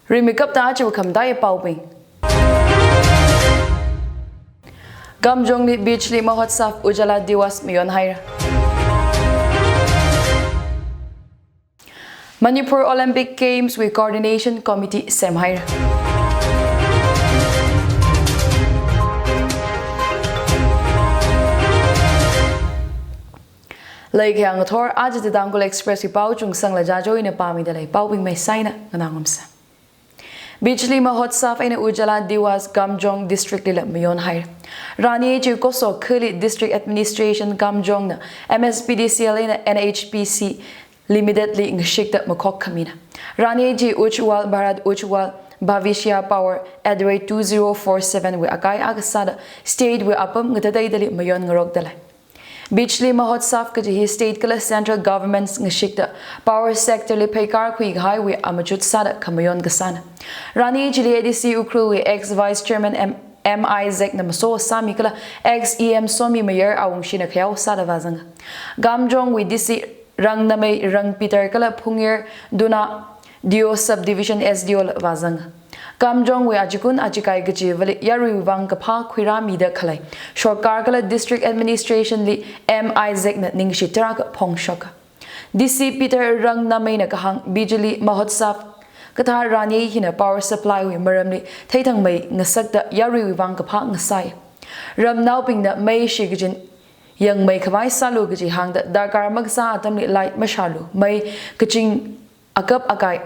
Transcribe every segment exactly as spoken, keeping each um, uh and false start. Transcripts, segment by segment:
Rimeikapta aja khamataiya paobing. Kamjongli Bijli Mahotsav Ujala Diwas mayonhaira. Manipur Olympic Games wui Coordination Committee semhaira. Leikayang thor aja Tangkhul Express wui pao chungsangla jajo ina pāmida lei, paobing maisaina nganāngarumsa. Bijli Mahotsav eina Ujala Diwas Kamjong District lila mayonhaira. Rani chi koso khali District Administration Kamjongna M S P D C L eina N H P C Limited li ngashikta makhok khamina. Rani chi Ujjwal Bharat Ujjwal Bhavishya Power at the rate two zero four seven wui akai akha sāda state wui apam ngatateidali mayon ngarokda lei. Bijli Mahotsav kaji hi state kala central governments ngashikta power sector li pheikar khuikahaiwui amachut sāda khamayon kasāna. Rani chili A D C Ukhrul wui ex Vice Chairman M, M Isaac na maso sāmi kala ex E M Somi Mayar awungshina khayao sāda vāzanga. Kamjong wui D C Rangnamei Rang Peter kala Phungir Duna D O Subdivision S D O la vāzanga. Kamjong wui achikun achikai kachivali yaruiwui vang kaphā khuirāmida khalei sorkar kala district administration li M Isaac na ningshi tarākha phongshoka. D C Peter Rangnameina kahāng Bijli Mahotsav kathā rani hina power supply wui maramli theithangmei ngasakta yaruiwui vang kaphā ngasai. Ramnaobingna mei shikachin yangmei khavai sālu kaji hāngda darkar makasā atamli light mashālu, mei kaching akap akai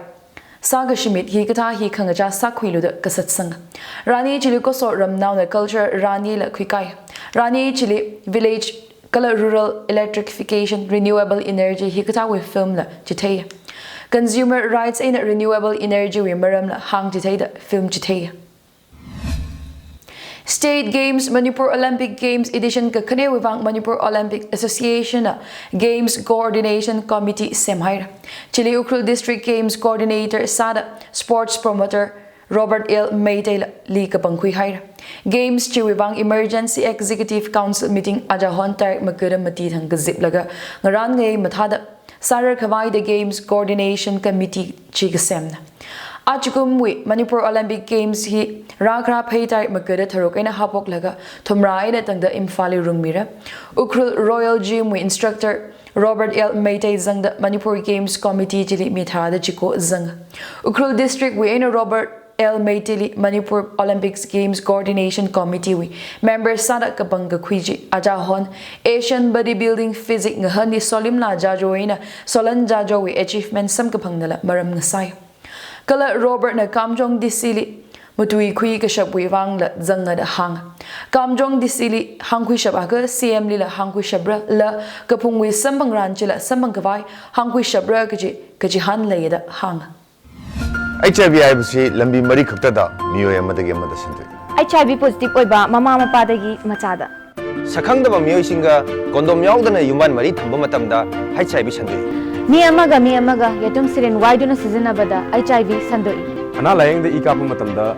sākashimit hikathā hi khangachā sākhuilu da kasatsanga. Rani chili koso ramnaona culture rani la khuikai. Rani chili village kala rural electrification, renewable energy hikathāwui film la chithei. Consumer rights eina renewable energy wui maramla hāngchitheida film chithei. State Games, Manipur Olympic Games edition kakhanewui vang Manipur Olympic Association na Games Coordination Committee semhaira. Chili Ukhrul District Games Coordinator sāda sports promoter Robert L Meitei la li kapangkhuihaira. Games chiwui vang Emergency Executive Council meeting aja hon tarik magada mati thang kaziplaga ngarān ngai mathāda sārar khavaida Games Coordination Committee chi kasemna. Achikumwui Manipur Olympic Games hi rākhara phei tarik magada tharuk eina haophoklaga thumrā eina tangda Imphal li rungmira. Ukhrul Royal Gym wui instructor Robert L Meitei zangda Manipur Games Committee chili mi tharāda chiko zanga. Ukhrul District wui eina Robert L Meitei li Manipur Olympics Games Coordination Committee wui member sāda kapang kakhui chi aja hon Asian Bodybuilding Physique ngahanli Solimla Jajo eina Solan Jajowui achievement samkaphangnala maram ngasai. Kala Robert na Kamjong D C li matuikhui kashapwui vangla zanga da hāng. Kamjong D C li hāngkhuishap akha C M lila hāngkhuishapra la kaphungwui samphangran chila samphang khavai hāngkhuishapra kaji kachihān lei da hāng. H I V ꯍꯥꯏꯕꯁꯤ ꯂꯝꯕꯤ ꯃꯔꯤ ꯈꯛꯇꯗ ꯃꯤꯑꯣꯏ ꯑꯃꯗꯒꯤ ꯑꯃꯗ ꯁꯟꯗꯣꯛꯏ꯫ H I V positive ꯑꯣꯏꯕ ꯃꯃꯥ ꯃꯄꯥꯗꯒꯤ ꯃꯆꯥꯗ꯫ ꯁꯛꯈꯪꯗꯕ ꯃꯤꯑꯣꯏꯁꯤꯡꯒ condom ꯌꯥꯎꯗꯅ ꯌꯨꯝꯕꯥꯟ ꯃꯔꯤ ꯊꯝꯕ ꯃꯇꯝꯗ H I V ꯁꯟꯗꯣꯛꯏ꯫ ꯃꯤ ꯑꯃꯒ ꯃꯤ ꯑꯃꯒ ꯌꯦꯇꯨꯝ syringe ꯋꯥꯏꯗꯨꯅ ꯁꯤꯖꯤꯟꯅꯕꯗ H I V ꯁꯟꯗꯣꯛꯏ꯫ ꯑꯅꯥ ꯂꯥꯌꯦꯡꯗ ꯏ ꯀꯥꯞꯄ ꯃꯇꯝꯗ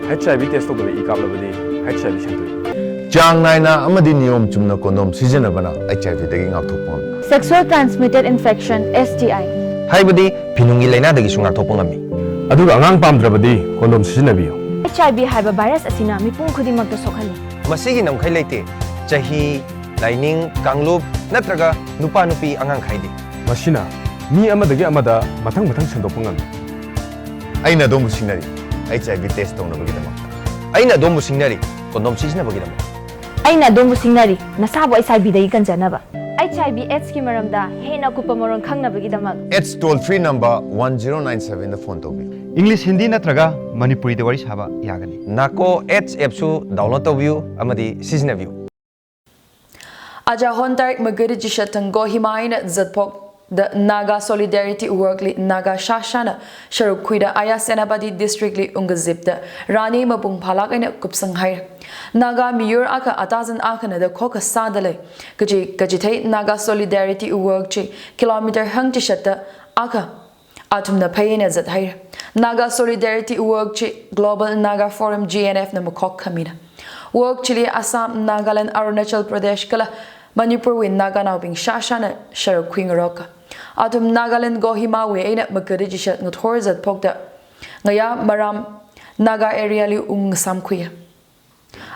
H I V test ꯇꯧꯗꯕ ꯏ ꯀꯥꯞꯂꯕꯗꯤ H I V ꯁꯟꯗꯣꯛꯏ꯫ ꯆꯥꯡ ꯅꯥꯏꯅ ꯑꯃꯗꯤ ꯅꯤꯌꯣꯝ ꯆꯨꯝꯅ condom ꯁꯤꯖꯤꯟꯅꯕꯅ H I V ꯗꯒꯤ ꯉꯥꯛꯊꯣꯛꯄ ꯉꯝꯃꯤ꯫ Sexual transmitted infection, S T I꯫ ꯍꯥꯏꯕꯗꯤ ꯐꯤꯅꯨꯡꯒꯤ ꯂꯥꯏꯅꯥꯗꯒꯤꯁꯨ ꯉꯥꯛꯊꯣꯛꯄ ꯉꯝꯃꯤ꯫ ꯑꯗꯨꯒ ꯑꯉꯥꯡ ꯄꯥꯝꯗ꯭ꯔꯕꯗꯤ condom ꯁꯤꯖꯤꯟꯅꯕꯤꯌꯨ꯫ H I V ꯍꯥꯏꯕ virus ꯑꯁꯤꯅ ꯃꯤꯄꯨꯝ ꯈꯨꯗꯤꯡꯃꯛꯇ ꯁꯣꯛꯍꯜꯂꯤ꯫ ꯃꯁꯤꯒꯤ ꯉꯝꯈꯩ ꯂꯩꯇꯦ꯫ ꯆꯍꯤ, ꯂꯥꯏꯅꯤꯡ, ꯀꯥꯡꯂꯨꯞ ꯅꯠꯇ꯭ꯔꯒ ꯅꯨꯄꯥ ꯅꯨꯄꯤ ꯑꯉꯥꯡ ꯈꯥꯏꯗꯦ꯫ ꯃꯁꯤꯅ ꯃꯤ ꯑꯃꯗꯒꯤ ꯑꯃꯗ ꯃꯊꯪ ꯃꯊꯪ ꯁꯟꯗꯣꯛꯄ ꯉꯝꯃꯤ꯫ ꯑꯩꯅ ꯑꯗꯣꯝꯕꯨ ꯁꯤꯡꯅꯔꯤ, H I V test ꯇꯧꯅꯕꯒꯤꯗꯃꯛ꯫ ꯑꯩꯅ ꯑꯗꯣꯝꯕꯨ ꯁꯤꯡꯅꯔꯤ, condom ꯁꯤꯖꯤꯟꯅꯕꯒꯤꯗꯃꯛ꯫ ꯑꯩꯅ ꯑꯗꯣꯝꯕꯨ ꯁꯤꯡꯅꯔꯤ, ꯅꯁꯥꯕꯨ H I V ꯗꯒꯤ ꯀꯟꯖꯅꯕ꯫ H I V AIDS ꯀꯤ ꯃꯔꯝꯗ ꯍꯦꯟꯅ ꯑꯀꯨꯞꯄ ꯃꯔꯣꯜ ꯈꯪꯅꯕꯒꯤꯗꯃꯛ꯫ AIDS toll free number one zero nine seven ꯗ phone ꯇꯧꯕꯤꯌꯨ꯫ English, Hindi ꯅꯠꯇ꯭ꯔꯒ ꯃꯅꯤꯄꯨꯔꯤꯗ ꯋꯥꯔꯤ ꯁꯥꯕ ꯌꯥꯒꯅꯤ꯫ NACO AIDS app ꯁꯨ download ꯇꯧꯕꯤꯌꯨ ꯑꯃꯗꯤ ꯁꯤꯖꯤꯟꯅꯕꯤꯌꯨ꯫ ꯑꯖꯥ ꯍꯣꯟ ꯇꯥꯔꯤꯛ ꯃꯒꯔꯤ ꯖꯤꯁꯥ ꯊꯪꯒꯣ ꯍꯤꯃꯥꯏꯅ ꯖꯠꯐꯣꯛ ꯗ Naga Solidarity Work ꯂꯤ Naga ꯁꯥꯁꯥꯅ ꯁꯔꯨꯛ ꯈꯨꯏꯗ ꯑꯌꯥ ꯁꯦꯅꯥꯄꯇꯤ district ꯂꯤ ꯎꯪꯒꯖꯤꯞꯇ ꯔꯥꯅꯤ ꯃꯄꯨꯡ ꯐꯥꯂꯥꯛ ꯑꯩꯅ ꯀꯨꯞꯁꯪ ꯍꯥꯏꯔꯦ꯫ ꯅꯥꯒꯥ ꯃꯤꯌꯨꯔ ꯑꯥꯀ ꯑꯇꯥꯖꯟ ꯑꯥꯀꯅꯗ ꯈꯣꯛꯀ ꯁꯥꯗ ꯂꯩ꯫ ꯀꯖꯤ, ꯀꯖꯤꯊꯩ Naga Solidarity Work ꯆꯤ kilometer ꯍꯪ ꯆꯤꯁꯠꯇ ꯑꯥꯀ ꯑꯊꯨꯝꯅ ꯐꯩꯅ ꯖꯠ ꯍꯥꯏꯔꯦ꯫ Naga Solidarity Work ꯆꯤ Global Naga Forum, G N F ꯅ ꯃꯈꯣꯛ ꯈꯃꯤꯅ꯫ Work ꯆꯤꯂꯤ ꯑꯁꯥꯝ, ꯅꯥꯒꯥꯂꯦꯟ, ꯑꯔꯨꯅꯥꯆꯜ ꯄ꯭ꯔꯗꯦꯁ ꯀꯂ ꯃꯅꯤꯄꯨꯔ ꯋꯤ ꯅꯥꯒꯥ ꯅꯥꯎꯕꯤꯡ ꯁꯥ ꯁꯥꯅ ꯁꯔꯨꯛ ꯈꯨꯏ ꯉꯔꯣꯛꯀ꯫ ꯑꯗꯨꯝ ꯅꯥꯒꯥꯂꯦꯟ ꯒꯣꯍꯤꯃꯥ ꯋꯤ ꯑꯩꯅ ꯃꯀꯔꯤ ꯖꯤꯁꯠ ꯉꯊꯣꯔ ꯖꯠ ꯐꯣꯛꯇ ngayā maram Naga area li ungsamkhui.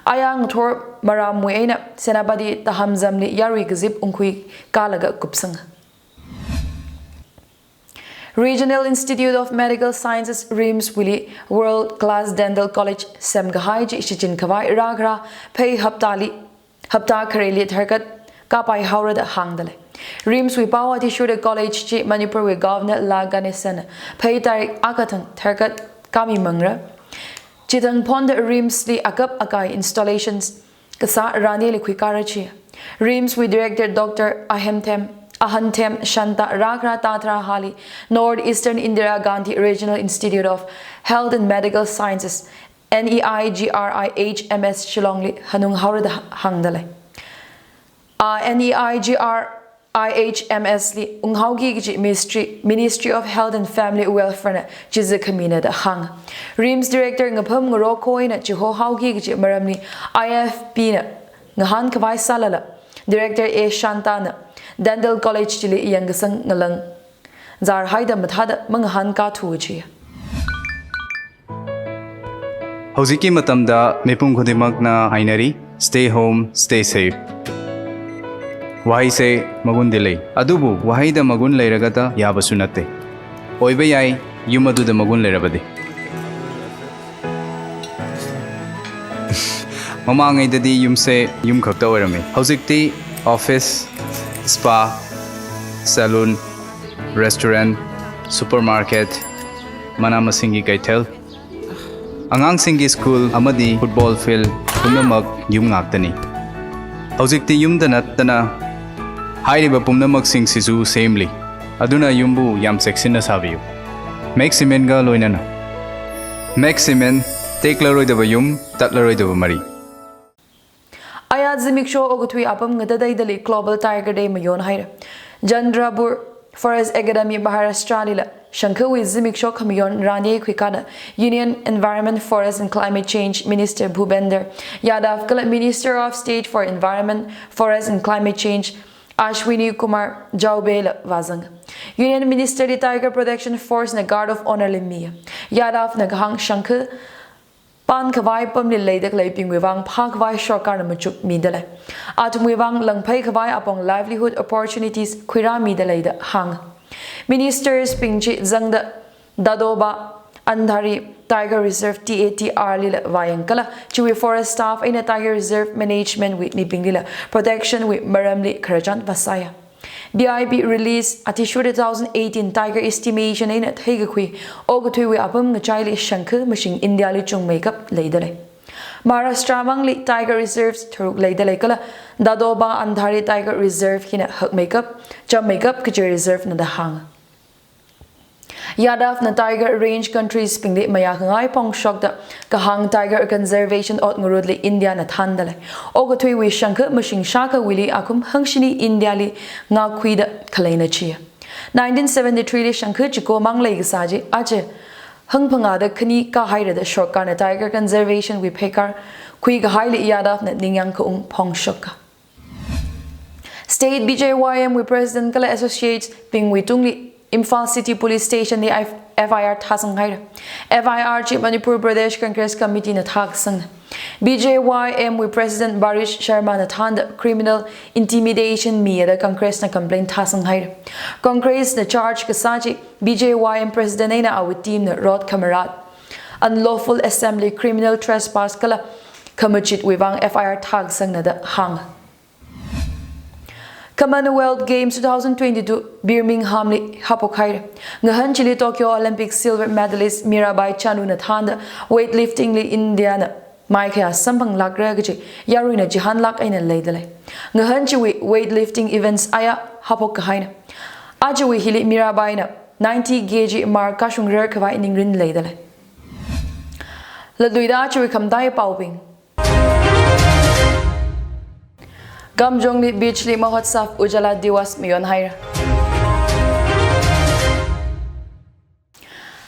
Aya ngathor maramwui eina Senapati Tahamzamli yarui kazip ungkhui kalaga kupsang. Regional Institute of Medical Sciences, RIMS wuili world class dental college semkahai chi shichin khavai rākhara phei haptali, hapta khareli tharkat kapai haora da hāngdalei. RIMS wui pao athishurda college chi Manipur wui Governor La Ganesan phei tarik akha thang tharkat kami mangra. Chithang phonda RIMS li akap akai installations kasā raneli khuikara chi. RIMS wui Director Doctor Ahemthem, Ahanthem Shanta rākhara tathara hali North Eastern Indira Gandhi Regional Institute of Health and Medical Sciences, N E I G R I H M S Shillong li hanung haora da hāngdalei. A N E I G R I H M S li unghaoki kaji Ministry, Ministry of Health and Family Welfare na chiza khamina da hāng. RIMS Director Ngapham Ngarokhoina chiho haoki kaji maramli I F P na ngahān khavai sālala, Director A Shanta na Dental College chili yangkasang ngalang zārhaida mathāda mangahānkathu chi. Hꯧzikki matamda mipum khudingmakna hainari, "Stay home, stay safe." Wahaise magundi lei. Adubu wahaida magun leiragata yabasu natte. Oiba yai, yum aduda magun leirabadi. Mamangaidadi yumse yum khakta oirame. Hozikti office, spa, salon, restaurant, supermarket, mana masinggi kaithel, angangsinggi school amadi football field pumnamak yum ngaktani. Hozikti yumda nattana hairiba pumnamaksing sisu semli. Aduna yumbu yam cheksinna sābiyu. Maximin ga loinana. Maximin, teklaroidaba yum, tatlaroidaba mari. Aya zimiksho okathui apam ngatadaidali Global Tiger Day mayonhaira. Chandrapur Forest Academy Maharashtra lila shangkhawui zimiksho khamayon rani khuikada Union Environment, Forest and Climate Change Minister Bhupender Yadav kala Minister of State for Environment, Forest and Climate Change Ashwini Kumar Chaubey la vāzang. Union Minister li Tiger Protection Force na Guard of Honor li mi. Yadav na kahāng shangkha pan khavai pamli leida khaleibingwui vang phākhavai sorkarna machuk midalei. Athumwui vang langphei khavai apong livelihood opportunities khuirāmidalei da hāng. Ministers bing chi zangda Dadoba Andhari Tiger Reserve, T A T R lila vāyang kala chiwui forest staff eina Tiger Reserve Management wui mibinglila protection wui maramli khararchan vāsāya. B I B release athishurda two thousand eighteen Tiger Estimation eina theikakhui okathuiwui apam ngachaili shangkha mashing India li chungmeikap leidalei. Maharashtra mangli Tiger Reserves tharuk leidalei kala Dadoba Andhari Tiger Reserve hina hakmeikap, chammeikap kaji reserve na da hāng. Yadav na Tiger Range countries bingli mayā khangai phongshokda kahāng Tiger Conservation ot ngarutli India na thāndalei. Okathuiwui shangkha mashing shākhawuili akum hangshini India li ngakhuida khaleina chi. Nineteen seventy-three li shangkha chiko mang leikasā chi aja hangphangāda khani kahaira da sorkarna Tiger Conservation wui pheikar khuikahaili Yadav na ningyāng kaung phongshoka. State B J Y M wui President kala associates bingwui tungli Imphal City Police Station li F I R thāsanghaira. F I R chi Manipur Pradesh Congress Committee na thākasangna. B J Y M wui President Barish Sharma na thānda criminal intimidation mida Congress na complaint thāsanghaira. Congress na charge kasā chi B J Y M President eina awui team na rot khamarat, unlawful assembly, criminal trespass kala khamachitwui vang F I R thākasangna da hāng. Commonwealth Games two thousand twenty-two Birmingham li haphokhaira. Ngahān chili Tokyo Olympic silver medalist Mirabai Chanu na thānda weightlifting li India na maikhayā samphanglākra kaji yaruina chihānlāk eina leidalei. Ngahān chiwui weightlifting events aya haphok kahaina. Ajawui hili Mirabai na ninety K G mark kashungrar khavai ningrin leidalei. Latluida chiwui khamtai paobing. Kamjongli beach li Mahotsav Ujala Diwas mayonhaira.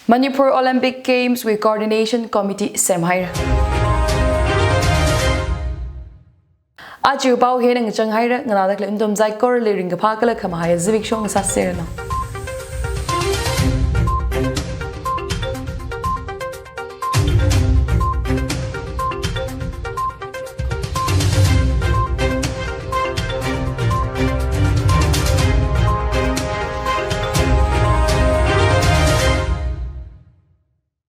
Manipur Olympic Games wui Coordination Committee semhaira. Aja pao hina ngachanghaira, nganāda khalei nathum saikorali ringkaphā kala khamahai zimiksho ngasāseranu.